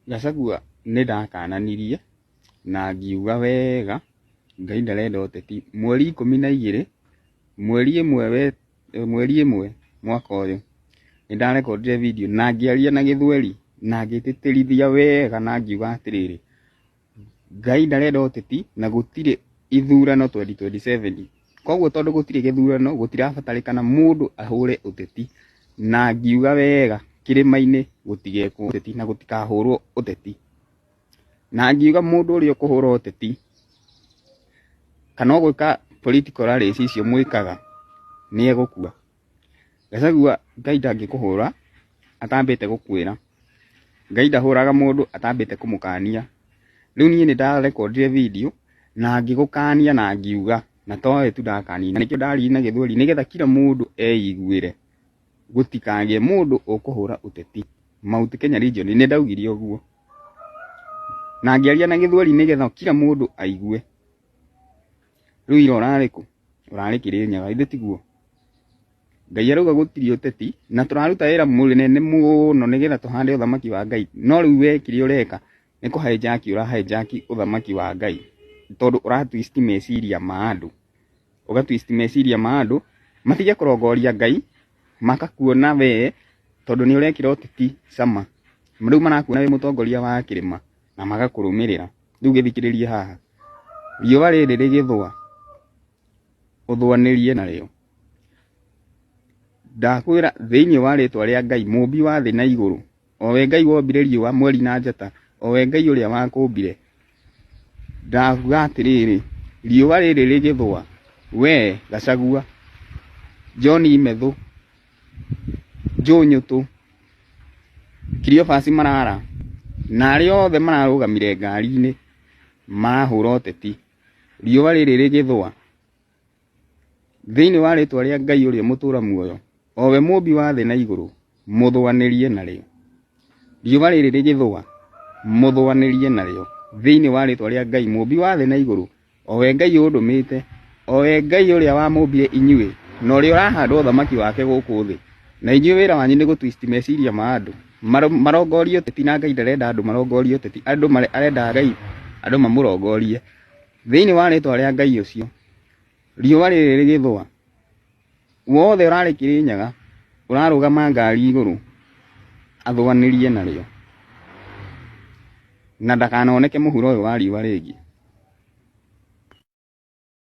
Gachagua nĩ ndakananirie na ngiuga wega Ngai ndarenda ũteti. Mweri 12 mweri ĩmwe we mweri ĩmwe mwaka ũyũ nĩ ndarekondire video na ngĩaria na Gĩthweri na ngĩtĩtĩrithia wega na ngiuga atĩrĩrĩ, Ngai ndarenda ũteti na gũtirĩ ithurano 2027. Koguo tondũ gũtirĩ gĩthurano gũtirabatarĩkana mũndũ ahũre ũteti na ngiuga wega kĩrĩma-inĩ gũtigekwo ũteti na gũtikahũrwo ũteti. Na ngiuga mũndũ ũrĩa ũkũhũra ũteti kana ũgwĩka political rallies icio mwĩkaga nĩ egũkua. Gachagua Ngai ndangĩkũhũra atambĩte gũkwĩra. Ngai ndahũraga mũndũ atambĩte kũmũkania. Rĩu niĩ nĩ ndarekondire video na ngĩgũkania na ngiuga na towe tu ndakania na nĩkĩo ndaririe na Gĩthweri nĩgetha kila mũndũ eiguĩre gũtikagĩe mũndũ ũkũhũra ũteti Mount Kenya region nĩ ndaugire ũguo na ngĩaria na Gĩthweri nĩgetha kila mũndũ aigue. Rĩu ira ũrarĩ kũ? Ũrarĩ Kĩrĩnyaga githĩ tiguo? Ngai arauga gũtirĩ ũteti na tũraruta wĩra mũnene mũno nĩgetha tũhande ũthamaki wa Ngai no rĩu we kĩrĩa ũreka nĩ kũ hijack ũra hijack ũthamaki wa Ngai tondũ ũra twist meciria ma andũ, ũga twist meciria ma andũ matige kũrongoria Ngai makakuona we tondũ nĩ ũrekĩra ũteti cama rĩu marakuona wĩ mũtongoria wa kĩrĩma na magakũrũmĩrĩra. Rĩu gĩthikĩrĩrie haha, riũa rĩrĩ rĩgĩthũa ũthũanĩrie narĩo. Ndakwĩra thĩinĩ wa rĩtwa rĩa Ngai mũmbi wa thĩ na igũrũ, o we Ngai wombire riũa, mweri na njata, o we Ngai ũrĩa wakũmbire, ndakuga atĩrĩrĩ, riũa rĩrĩ rĩgĩthũa, we Gachagua, John Imethũ, Joe Nyũtũ, Cleophas Marara, na arĩa othe mararũgamire ngari-inĩ marahũra ũteti, riũa rĩrĩ rĩgĩthũa, Thĩinĩ wa rĩĩtwa rĩa Ngai ũrĩa mũtũũra muoyo, o we Mũũmbi wa thĩ na igũrũ, mũthũanĩrie narĩo. Riũa rĩrĩ rĩgĩthũa, mũthũanĩrie narĩo. Thĩinĩ wa rĩĩtwa rĩa Ngai Mũũmbi wa thĩ na igũrũ, o we Ngai ũndũmĩte, o we Ngai ũrĩa wamũmbire inyuĩ, na ũrĩa ũrahanda ũthamaki wake gũkũ thĩ. Na inyuĩ wĩra wanyu nĩ gũ twist meciria ma andũ, marongorie ũteti na Ngai ndarenda andũ marongorie ũteti, andũ arenda Ngai andũ mamũrongorie. Thĩinĩ wa rĩĩtwa rĩa Ngai ũcio, riũa rĩrĩ rĩgĩthũa, wothe ũrarĩ Kĩrĩnyaga ũrarũgama ngari igũrũ athũanĩrie narĩo na ndakanoneke mũhuro ũyũ wa riũa rĩngĩ.